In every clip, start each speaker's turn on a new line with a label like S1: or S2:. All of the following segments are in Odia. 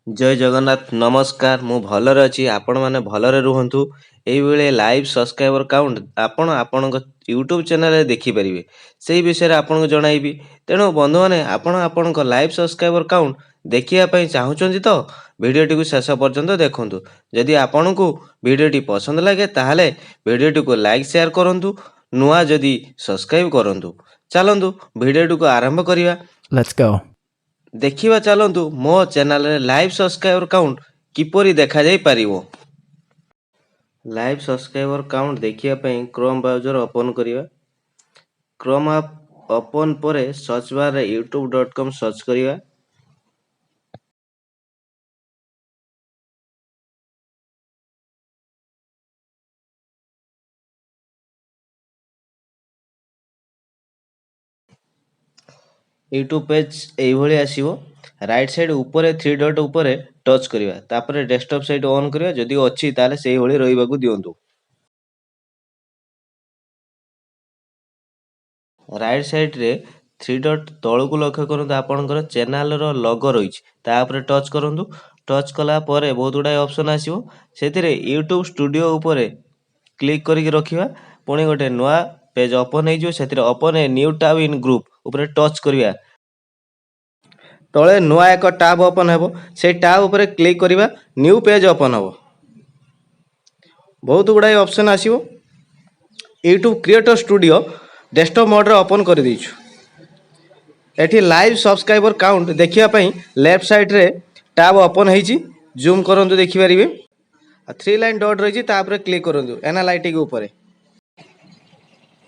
S1: ଜୟ ଜଗନ୍ନାଥ, ନମସ୍କାର। ମୁଁ ଭଲରେ ଅଛି, ଆପଣମାନେ ଭଲରେ ରୁହନ୍ତୁ। ଏଇଭଳି ଲାଇଭ୍ ସବସ୍କ୍ରାଇବର କାଉଣ୍ଟ ଆପଣ ଆପଣଙ୍କ ୟୁଟ୍ୟୁବ୍ ଚ୍ୟାନେଲରେ ଦେଖିପାରିବେ, ସେଇ ବିଷୟରେ ଆପଣଙ୍କୁ ଜଣାଇବି। ତେଣୁ ବନ୍ଧୁମାନେ, ଆପଣ ଆପଣଙ୍କ ଲାଇଭ୍ ସବସ୍କ୍ରାଇବର କାଉଣ୍ଟ ଦେଖିବା ପାଇଁ ଚାହୁଁଛନ୍ତି ତ ଭିଡ଼ିଓଟିକୁ ଶେଷ ପର୍ଯ୍ୟନ୍ତ ଦେଖନ୍ତୁ। ଯଦି ଆପଣଙ୍କୁ ଭିଡ଼ିଓଟି ପସନ୍ଦ ଲାଗେ, ତାହେଲେ ଭିଡ଼ିଓଟିକୁ ଲାଇକ୍, ସେୟାର କରନ୍ତୁ। ନୂଆ ଯଦି ସବସ୍କ୍ରାଇବ୍ କରନ୍ତୁ। ଚାଲନ୍ତୁ, ଭିଡ଼ିଓଟିକୁ ଆରମ୍ଭ କରିବା।
S2: Let's go.
S1: ଦେଖିବା ଚାଲନ୍ତୁ, ମୋ ଚ୍ୟାନେଲରେ ଲାଇଭ୍ ସବସ୍କ୍ରାଇବର କାଉଣ୍ଟ କିପରି ଦେଖାଯାଇପାରିବ। ଲାଇଭ୍ ସବସ୍କ୍ରାଇବର କାଉଣ୍ଟ ଦେଖିବା ପାଇଁ କ୍ରୋମ୍ ବ୍ରାଉଜର ଓପନ୍ କରିବା। କ୍ରୋମ୍ ଆପ୍ ଓପନ୍ ପରେ ସର୍ଚ୍ଚ ବାରରେ youtube.com search କରିବା। ୟୁଟ୍ୟୁବ୍ ପେଜ୍ ଏଇଭଳି ଆସିବ। ରାଇଟ୍ ସାଇଡ଼୍ ଉପରେ ଥ୍ରୀ ଡଟ୍ ଉପରେ ଟଚ୍ କରିବା। ତାପରେ ଡେସ୍କଟପ୍ ସାଇଟ୍ ଅନ୍ କରିବା। ଯଦି ଅଛି, ତାହେଲେ ସେଇଭଳି ରହିବାକୁ ଦିଅନ୍ତୁ। ରାଇଟ୍ ସାଇଡ଼୍ରେ ଥ୍ରୀ ଡଟ୍ ତଳକୁ ଲକ୍ଷ୍ୟ କରନ୍ତୁ, ଆପଣଙ୍କର ଚ୍ୟାନେଲର ଲୋଗୋ ରହିଛି, ତା ଉପରେ ଟଚ୍ କରନ୍ତୁ। ଟଚ୍ କଲା ପରେ ବହୁତ ଗୁଡ଼ାଏ ଅପସନ୍ ଆସିବ। ସେଥିରେ ୟୁଟ୍ୟୁବ୍ ଷ୍ଟୁଡ଼ିଓ ଉପରେ କ୍ଲିକ୍ କରିକି ରଖିବା। ପୁଣି ଗୋଟେ ନୂଆ ପେଜ୍ ଓପନ୍ ହେଇଯିବ। ସେଥିରେ "Open a new tab in group" ଉପରେ ଟଚ୍ କରିବା। ତଳେ ନୂଆ ଏକ ଟ୍ୟାବ୍ ଓପନ୍ ହେବ। ସେଇ ଟ୍ୟାବ୍ ଉପରେ କ୍ଲିକ୍ କରିବା। ନ୍ୟୁ ପେଜ୍ ଓପନ୍ ହେବ। ବହୁତ ଗୁଡ଼ାଏ ଅପସନ୍ ଆସିବ। ୟୁଟ୍ୟୁବ୍ କ୍ରିଏଟର୍ ଷ୍ଟୁଡ଼ିଓ ଡେସ୍କଟପ୍ ମୋଡ଼୍ରେ ଓପନ୍ କରିଦେଇଛୁ। ଏଠି ଲାଇଭ୍ ସବସ୍କ୍ରାଇବର କାଉଣ୍ଟ ଦେଖିବା ପାଇଁ ଲେଫ୍ଟ ସାଇଡ଼୍ରେ ଟ୍ୟାବ୍ ଓପନ୍ ହେଇଛି। ଜୁମ୍ କରନ୍ତୁ, ଦେଖିପାରିବେ। ଆଉ ଥ୍ରୀ ଲାଇନ୍ ଡଟ୍ ରହିଛି, ତା ଉପରେ କ୍ଲିକ୍ କରନ୍ତୁ ଆନାଲାଇଟିକ୍ ଉପରେ।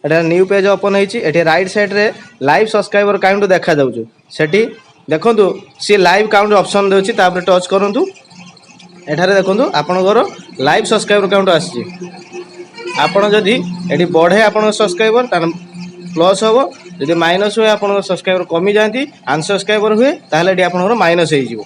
S1: ଏଟା ନ୍ୟୁ ପେଜ୍ ଓପନ୍ ହେଇଛି। ଏଠି ରାଇଟ୍ ସାଇଡ଼୍ରେ ଲାଇଭ୍ ସବସ୍କ୍ରାଇବର କାଉଣ୍ଟ ଦେଖାଯାଉଛି। ସେଠି ଦେଖନ୍ତୁ, ସିଏ ଲାଇଭ୍ କାଉଣ୍ଟ ଅପସନ୍ ଦେଉଛି, ତାପରେ ଟଚ୍ କରନ୍ତୁ। ଏଠାରେ ଦେଖନ୍ତୁ, ଆପଣଙ୍କର ଲାଇଭ୍ ସବସ୍କ୍ରାଇବର କାଉଣ୍ଟ ଆସିଛି। ଆପଣ ଯଦି ଏଠି ବଢ଼େ ଆପଣଙ୍କ ସବସ୍କ୍ରାଇବର, ତାହେଲେ ପ୍ଲସ୍ ହେବ। ଯଦି ମାଇନସ୍ ହୁଏ, ଆପଣଙ୍କ ସବସ୍କ୍ରାଇବର କମିଯାଆନ୍ତି, ଅନସବସ୍କ୍ରାଇବର ହୁଏ, ତାହେଲେ ଏଠି ଆପଣଙ୍କର ମାଇନସ୍ ହେଇଯିବ।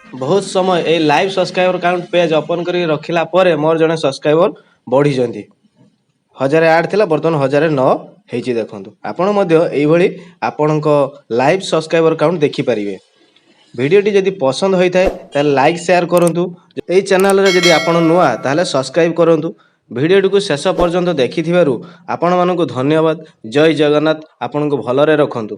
S1: ବହୁତ ସମୟ ଏଇ live subscriber count page open କରିକି ରଖିଲା ପରେ ମୋର ଜଣେ ସବସ୍କ୍ରାଇବର ବଢ଼ିଛନ୍ତି। 1008 ଥିଲା, ବର୍ତ୍ତମାନ 1009 ହେଇଛି। ଦେଖନ୍ତୁ, ଆପଣ ମଧ୍ୟ ଏଇଭଳି ଆପଣଙ୍କ ଲାଇଭ୍ ସବସ୍କ୍ରାଇବର କାଉଣ୍ଟ ଦେଖିପାରିବେ। ଭିଡ଼ିଓଟି ଯଦି ପସନ୍ଦ ହୋଇଥାଏ, ତାହେଲେ ଲାଇକ୍, ସେୟାର କରନ୍ତୁ। ଏଇ ଚ୍ୟାନେଲରେ ଯଦି ଆପଣ ନୂଆ, ତାହେଲେ ସବସ୍କ୍ରାଇବ୍ କରନ୍ତୁ। ଭିଡ଼ିଓଟିକୁ ଶେଷ ପର୍ଯ୍ୟନ୍ତ ଦେଖିଥିବାରୁ ଆପଣମାନଙ୍କୁ ଧନ୍ୟବାଦ। ଜୟ ଜଗନ୍ନାଥ, ଆପଣଙ୍କୁ ଭଲରେ ରଖନ୍ତୁ।